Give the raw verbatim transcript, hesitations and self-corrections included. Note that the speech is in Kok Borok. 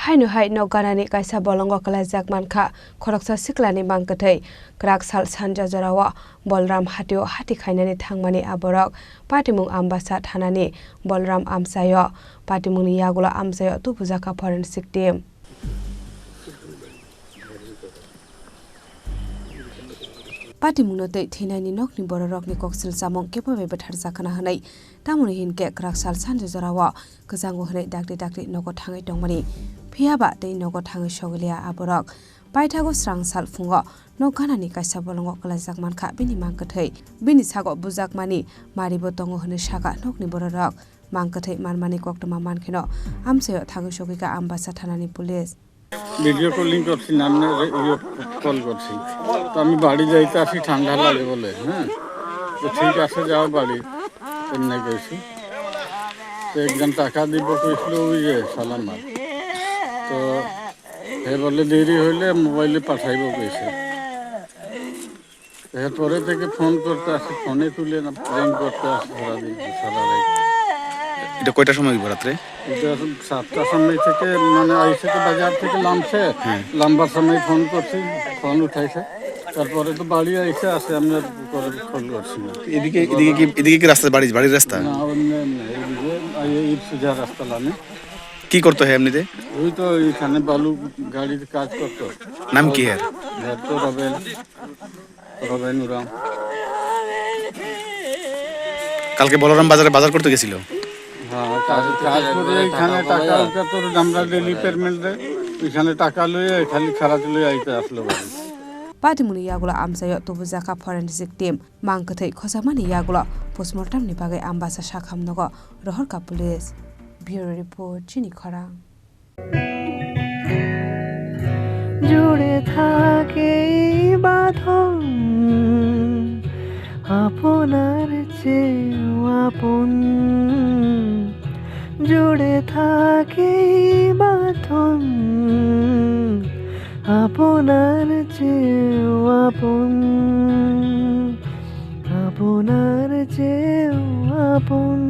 Haino hai nok ganani kaisa bolongo kwlaijak mankha khoroksa siklani mang kwthwi. Kwrak sal sanja jorao Bolram hatio hati khainani thangmani aborok patimung Ambasa thanani Bolram amchaio. Patimungni yagulo amchaio tubujakha forensic team. Patimungno tei thwinaini nokni bororokni koksil chamung kebo bai bwtharjakha hwnwi, tamoni hinkhe kwrak sal sanja jorao kwchango hwnwi dakti dakti nogo thangwi tongmani. Phiya ba tei nogo thangwi sogwiliya aborok. Paithago srang sal phungo nok ganani kaisa bolongo kwlaijak mankha bini mang kwthwi. Bini sago bujakmani maribo tongo hwnwi sakha nokni bororok. Mang kwthwi manmani koktwma mankheno amchaio thangwi sogwikha Ambasa thanani police. Video calling করছি, নামে ইয়ে কল করছি। তো আমি বাড়ি যাইতে আসি, ঠান্ডা লাগে বলে, হ্যাঁ। তো ঠিক আছে, যাও বাড়ি, এমনি কইছি। তো একজন টাকা দিব কইছিল, ওই যে সালামার। তো হে বলে দেরি হইলে মোবাইলে পাঠাইব কইছে। এরপরে থেকে ফোন করতে আসে, ফোনে তুলে না, প্র্যাঙ্ক করতে আসে সারাদিন, সারা রাত। এটা কয়টার সময় হইব রাত্রে? এটা এখন সাতটার সময় থেকে, মানে, আইসে তো বাজার থেকে লামছে, হুম। লামবার সময় ফোন করছি, ফোন উঠাইছে, তারপরে তো বাড়ি আইসে আসে, আমরা করে ফোন করছি না। এদিকে, এদিকে কি, এদিকে কি রাস্তা, বাড়ি, বাড়ির রাস্তা? না, অন্য এমনি, এইদিকে এই, এই সোজা রাস্তা লামে। কি করতো হে এমনিতে? ওই তো এখানে বালু গাড়ির কাজ করতো। নাম কি এর? এর তো রবেন। রবেন উরাং। কালকে বলরাম বাজারে বাজার করতে গেছিল। হ্যাঁ, কাজ, কাজ করে এখানে টাকা উঠাতো, আমরা ডেইলি পেমেন্ট দেয়। এখানে টাকা লইয়া খালি খারাপ লইয়া আইতে আসলো বাড়ি। Patimungni yagulo amchaio tubujakha forensic team. Mang kwthwi khojagmani yagulo postmortem ni bagwi Ambasa sakham nogo rohorkha police. Bureau report, Chini Khorang. জুড়ে থাকে এই বাঁধন আপনার চেয়েও আপন। জুড়ে থাকে এই বাঁধন আপনার চেয়েও আপন, আপনার চেয়েও আপন।